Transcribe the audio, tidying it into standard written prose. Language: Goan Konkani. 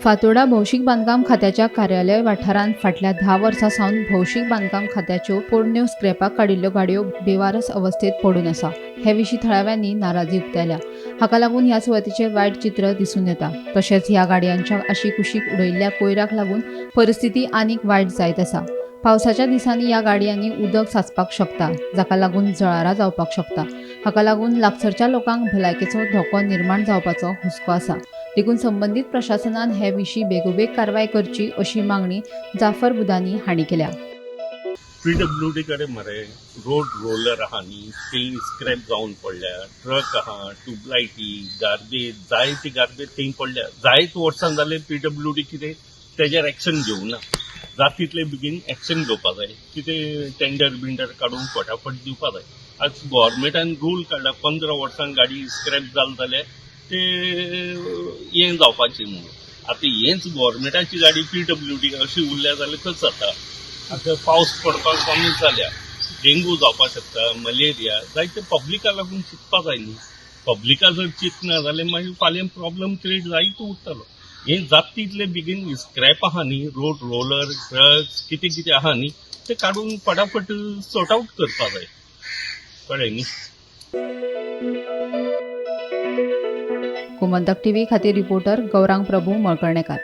फातोर्डा भौशीक बांदकाम खात्याच्या कार्यालय वाठारांत फाटल्या 10 वर्सां सावन भौशीक बांदकाम खात्याच्यो पोरण्यो स्क्रॅपाक काडिल्ल्यो गाडयो बेवारस अवस्थेत पडून आसा. हे विशीं थळाव्यांनी नाराजी उक्तायल्या. हाका लागून ह्या सुवातेचें वायट चित्र दिसून येता. तशेंच ह्या गाडयांच्या आशीकुशीक उडयल्ल्या कोयराक लागून परिस्थिती आनीक वायट जायत आसा. पावसाच्या दिसांनी ह्या गाडयांनी उदक साचपाक शकता, जाका लागून जळारां जावपाक शकता. हाका लागून लागसरच्या लोकांक भलायकेचो धोको निर्माण जावपाचो हुस्को आसा. देखून संबंदीत प्रशासनान हे विशीं बेगोबेग कारवाय करची अशी मागणी जाफर बुदानी हांणी केल्या. पीडब्ल्यूडी कडेन मरे रोड रोलर आहा न्ही, ती स्क्रॅप जावन पडल्या, ट्रक आहा, ट्युबलायटी, गार्बेज, जायती गार्बेज थंय पडल्या. जायत वर्सां जाले पीडब्ल्यूडी कितें तेजेर एक्शन घेवना. जाता तितले बेगीन एक्शन घेवपा जाय. कितें टेंडर बिंडर काडून फटाफट दिवपा जाय. आज गोवोरमेंटान रूल काडला 15 वर्सां गाडी स्क्रॅप जाल जाल्यार ते हें जावपाची म्हणून. आतां हेंच गोवोरमेंटाची गाडी पीडब्ल्यूडी अशी उरल्या जाल्यार कशें जाता? आतां पावस पडपाक कमी जाल्या, डेंगू जावपाक शकता, मलेरिया जायते. पब्लिका लागून चिंतपा जाय न्ही. पब्लिका जर चिंतना जाल्यार मागीर फाल्यां प्रॉब्लम क्रिएट जायत उरतलो. हें जाता तितले बेगीन स्क्रॅप आहा न्ही, रोड रोलर, ट्रक्स कितें कितें आहा न्ही, ते काडून फटाफट सॉर्ट आवट करपा जाय. कळ्ळें न्ही? गोमंतक टीव्ही खातीर रिपोर्टर गौरांग प्रभू मळकर्णेकार.